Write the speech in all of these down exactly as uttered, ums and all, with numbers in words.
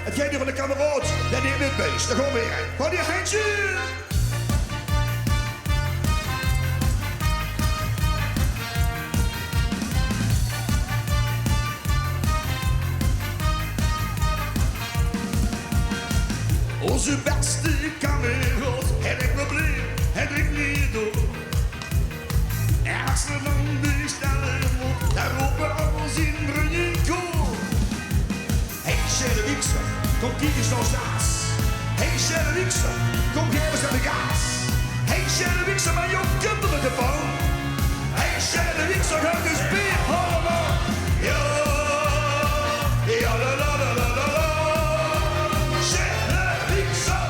Het geit noe van de kameraod, dae neet mit beest. Dao gaon v'r weer. Van die hendjes! Ózze bèste kameraod haet ein probleem, hae drink neet door. Es 'r dan bestelle mót, dan rope al zien vrunj in koor: Hey, sjaele wiekser, kóm kiek ins nao Staats. Hey, sjaele wiekser, kóm gaef ins effe gaas. Hey, sjaele wiekser, mer jóng, kump d'r nog get van? Hey, sjaele wiekser, gaef ins beer allemaol. Jao, jao, la, la, la. Sjaele wiekser.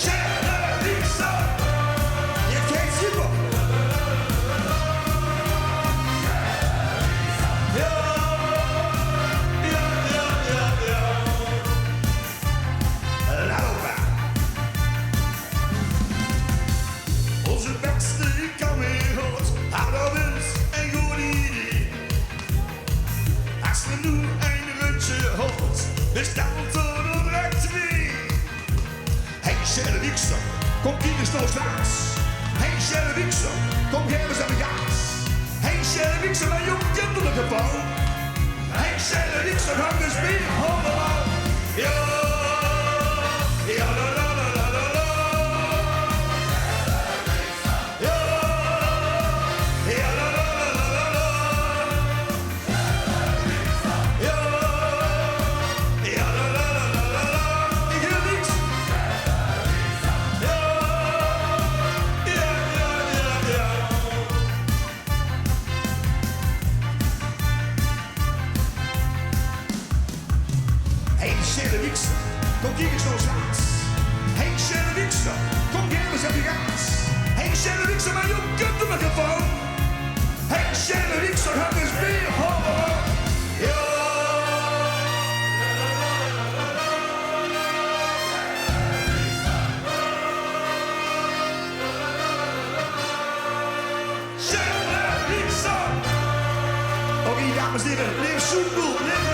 Sjaele wiekser. Jao, kiek, super. Jao, jao, jao, jao, jao. Laat op maar. Ózze bèste kameraod haet al ins ein good idee. Es 'r noe ein rundje haet, bestèlt 'r d'r direk twee. Hey, sjaele wiekser, kóm kiek ins nao Staats. Hey, sjaele wiekser, kóm gaef ins effe gaas. Hey, sjaele wiekser, mer jóng, kump d'r nog get van? Hey, sjaele wiekser, gaef ins beer allemaol. Jao, jao, la, la, la. Jao, jao, la, la, la. Jao, jao, la, la, la, la, la. Ich huuer niks. Jao, jao, jao, jao, jao. Hey, sjaele wiekser, kóm kiek ins nao Staats. Hey, sjaele wiekser, kóm gaef ins effe gaas. Hey, sjaele wiekser, mer jóng, kump d'r nog get van? Hey, sjaele wiekser, gaef ins beer, ho, ho, ho. Jao. Sjaele wiekser. Oké, dames en hiere, leef Soenboel, leef